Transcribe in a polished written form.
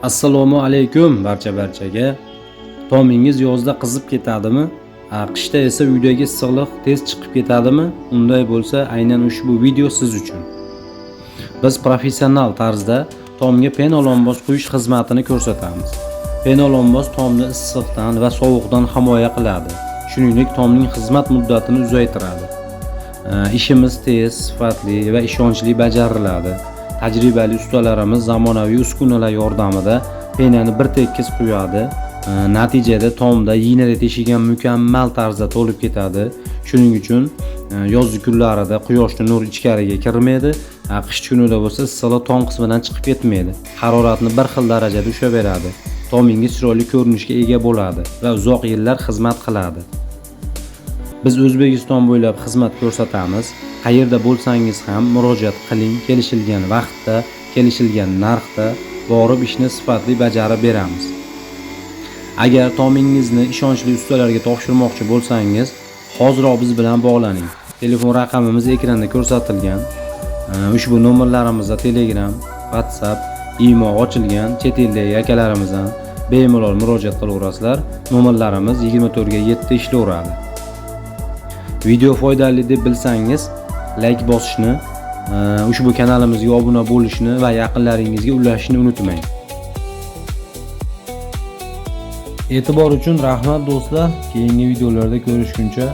Assalomu alaykum barcha-barchaga. Tomingiz yozda qizib ketadimi? Qishda esa uydagi issiqlik tez chiqib ketadimi? Unday bo'lsa, aynan ushbu video siz uchun. Biz professional tarzda tomga penolomboz quyish xizmatini ko'rsatamiz. Penolomboz tomni issiqdan va sovuqdan himoya qiladi. Shuningdek, tomning xizmat muddatini uzaytiradi. Ishimiz tez, sifatli va ishonchli bajariladi. Tajribali ustalarimiz zamonaviy uskunalar yordamida penani bir tekis quyadi. Natijada tomda iynada teshilgan mukammal tarzda to'lib ketadi. Shuning uchun yozgi kunlarida quyoshni nur ichkariga kirmaydi, qish kunida bo'lsa issiqlik tom qismidan chiqib ketmaydi. Haroratni bir xil darajada ushlab beradi. Tomingiz chiroyli ko'rinishga ega bo'ladi va uzoq yillar xizmat qiladi. Biz O'zbekiston bo'ylab xizmat ko'rsatamiz. Qayerda bo'lsangiz ham murojaat qiling, kelishilgan vaqtda, kelishilgan narxda borib ishni sifatli bajarib beramiz. Agar tomingizni ishonchli ustalarga topshirmoqchi bo'lsangiz, hoziroq biz bilan bog'laning. Telefon raqamimiz ekranda ko'rsatilgan. Ushbu nomerlarimizda Telegram, WhatsApp, Imo ochilgan. Chet eldagi akalarimizdan bemalol murojaat qilaverasizlar. Nomerlarimiz 24 ga 7 ishlayveradi. Video foydali deb bilsangiz, like bosishni, ushbu kanalimizga obuna bo'lishni va yaqinlaringizga ulashishni unutmang. E'tibor uchun rahmat do'stlar. Keyingi videolarda ko'rishguncha.